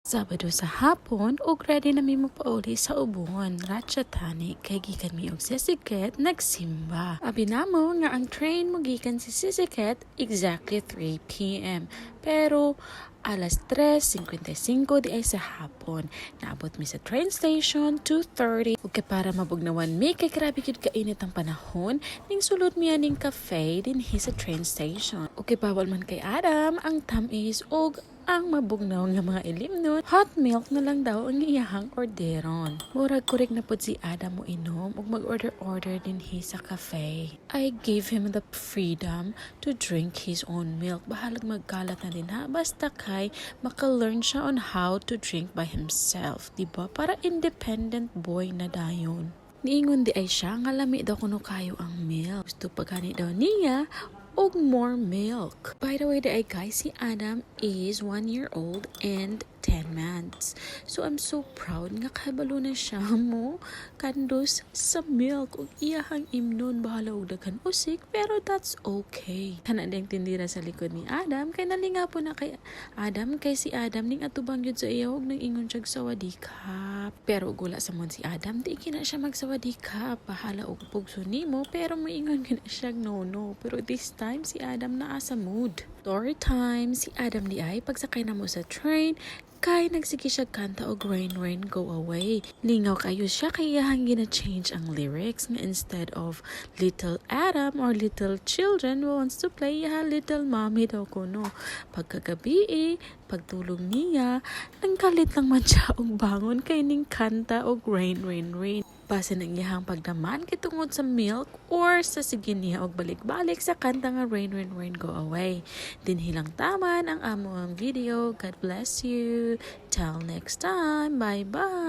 Sabado sa hapon ug ready na mi mopauli sa Ubon, Ratchathani, kay gikan mi og Sisaket nagsimba. Abi namo nga ang train mogikan sa Sisaket exactly 3 p.m. Pero alas 3:55 diay sa hapon. Naabot mi sa train station 2:30 ug kay para mabugnawan mi kay grabe gyud kainit ang panahon, ning sulod mi aning cafe dinhi sa train station. Ug kay bawal man kay Adam ang tamis ug ang mabugnaw nga mga ilimnon, hot milk na lang daw ang iyahang orderon. Murag korek na pod si Adam mo inom ug mag-order-order dinhi sa cafe. I gave him the freedom to drink his own milk. Bahalag magkalat na din ha. Basta kay maka-learn siya on how to drink by himself. Diba? Para independent boy na dayon. Niingon diay siya nga lami daw kuno kayo ang milk. Gusto pa gani daw niya og more milk. By the way, diay guys, si Adam is 1 year old and 10 months. So I'm so proud nga kabalo na siya mo kandos sa milk ug iyahang imnon, bahala og daghan usik, pero that's okay. Kana ding tindira sa likod ni Adam kay nalinga po na kay Adam, kay si Adam ning atubang gyud sa iya ug nang ingon siya "Sawadee ka." Pero gula sa mon si Adam, di kina siya magsawadee ka. Bahala og pugso nimo, pero moingon gina siya no no. Pero this time si Adam naa sa mood. Story time, si Adam diay pagsakay na mo sa train kay nagsige siya kanta og "Rain Rain Go Away." Lingaw kayo siya kay iyahang gina-change ang lyrics nga instead of "little Adam" or "little children who wants to play," iyaha "little mommy" daw kuno. Pagkagabi eh, pagtulog niya, nangkalit lang man siya og bangon kay ning kanta og "Rain Rain Rain." Basin ang iyahang pagdaman kay tungod sa milk or sa sige niya og balik-balik sa kanta nga "Rain Rain Rain Go Away." Dinhi lang taman ang amo ang video. God bless you. Till next time. Bye-bye.